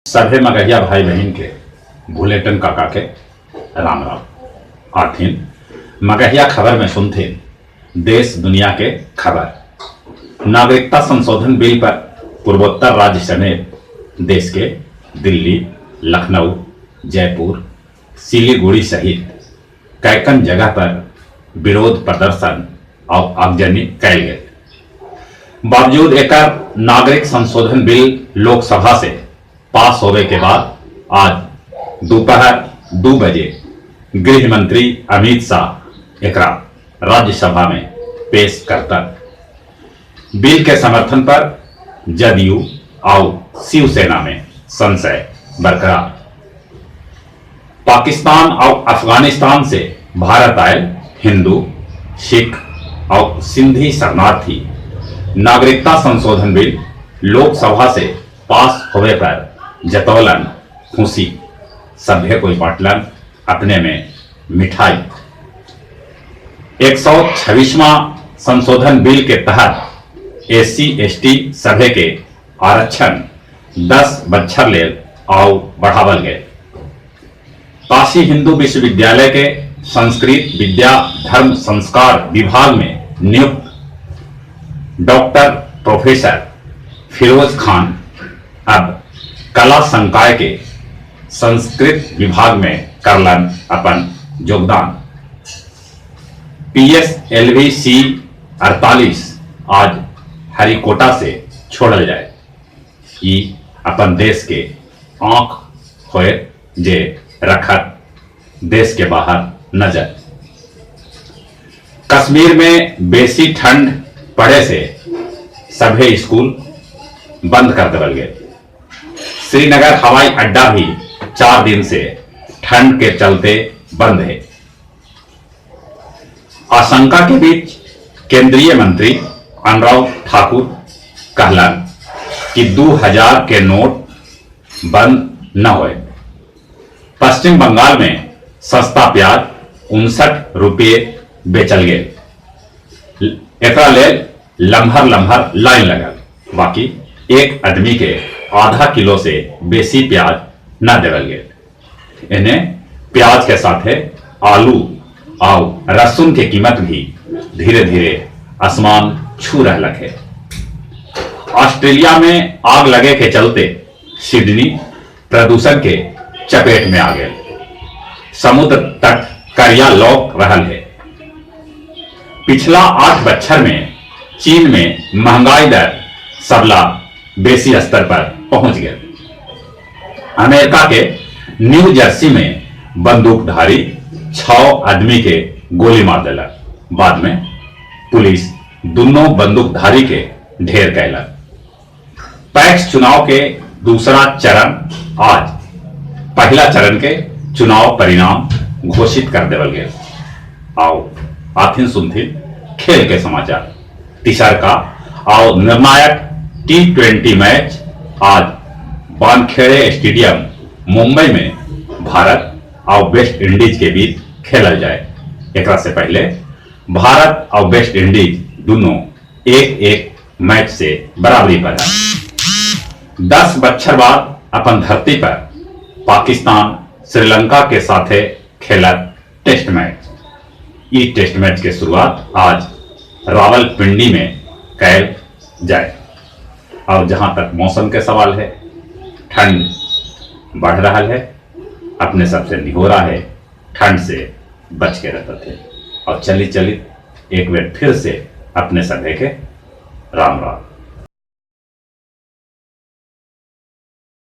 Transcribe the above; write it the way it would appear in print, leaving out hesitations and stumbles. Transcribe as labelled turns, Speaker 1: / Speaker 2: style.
Speaker 1: सभे मगहिया भाई बहिन के भुलेटन काका के राम राम। आठिन मगहिया खबर में सुनथिन देश दुनिया के खबर। नागरिकता संशोधन बिल पर पूर्वोत्तर राज्य समेत देश के दिल्ली, लखनऊ, जयपुर, सिलीगुड़ी सहित कैकन जगह पर विरोध प्रदर्शन और आगजनी कैल गेल। बावजूद एकर नागरिक संशोधन बिल लोकसभा से पास होवे के बाद आज दोपहर 2 बजे गृह मंत्री अमित शाह एकरा राज्यसभा में पेश करतन। बिल के समर्थन पर जदयू और शिवसेना में संशय बरकरार। पाकिस्तान और अफगानिस्तान से भारत आए हिंदू, सिख और सिंधी शरणार्थी नागरिकता संशोधन बिल लोकसभा से पास होवे पर जतौलन खुशी, सभ्य कोई बांटलन अपने में मिठाई। 126वां संशोधन बिल के तहत एससी एसटी सभे के आरक्षण 10 बच्छर लेल आउ बढ़ावल गए। काशी हिंदू विश्वविद्यालय के संस्कृत विद्या धर्म संस्कार विभाग में नियुक्त डॉक्टर प्रोफेसर फिरोज खान अब कला संकाय के संस्कृत विभाग में करलन अपन योगदान। पीएसएलवी सी 48 आज हरिकोटा से छोड़ल जाए। ई अपन देश के आंख होए जे रखत देश के बाहर नजर। कश्मीर में बेसी ठंड पड़े से सभे स्कूल बंद कर देवल गए। श्रीनगर हवाई अड्डा भी 4 दिन से ठंड के चलते बंद है। आशंका के बीच केंद्रीय मंत्री अनुराग ठाकुर कहलन कि 2000 के नोट बंद न होए। पश्चिम बंगाल में सस्ता प्याज 59 रुपये बेचल गेल। एकरा लेल लम्हर लम्हर लाइन लगल, बाकी एक आदमी के आधा किलो से बेसी प्याज न देवल गेल। एने प्याज के साथे आलू और लहसुन के कीमत भी धीरे धीरे आसमान छू रहलक है। ऑस्ट्रेलिया में आग लगे के चलते सिडनी प्रदूषण के चपेट में आ गए। समुद्र तट करिया लौक रहल है। पिछला 8 बच्छर में चीन में महंगाई दर सबला बेसी स्तर पर पहुंच गए। अमेरिका के न्यू जर्सी में बंदूकधारी 6 आदमी के गोली मार देलक। बाद में पुलिस दोनों बंदूकधारी के ढेर कैलक। पैक्स चुनाव के दूसरा चरण आज, पहला चरण के चुनाव परिणाम घोषित कर देवल गेल। आओ आथिन सुनथिन खेल के समाचार। तीसर का आओ निर्णायक T20 match आज वानखेड़े स्टेडियम मुंबई में भारत और वेस्ट इंडीज के बीच खेलल जाए। एकरा से पहले भारत और वेस्ट इंडीज दोनों 1-1 मैच से बराबरी पर है। 10 बच्छर बाद अपन धरती पर पाकिस्तान श्रीलंका के साथे खेला टेस्ट मैच। ई टेस्ट मैच के शुरुआत आज रावलपिंडी में कैल जाए। और जहां तक मौसम के सवाल है, ठंड बढ़ रहा है, अपने सबसे निहोरा है ठंड से बच के रहते थे। और चली चली एक बार फिर से अपने सभे के राम राम।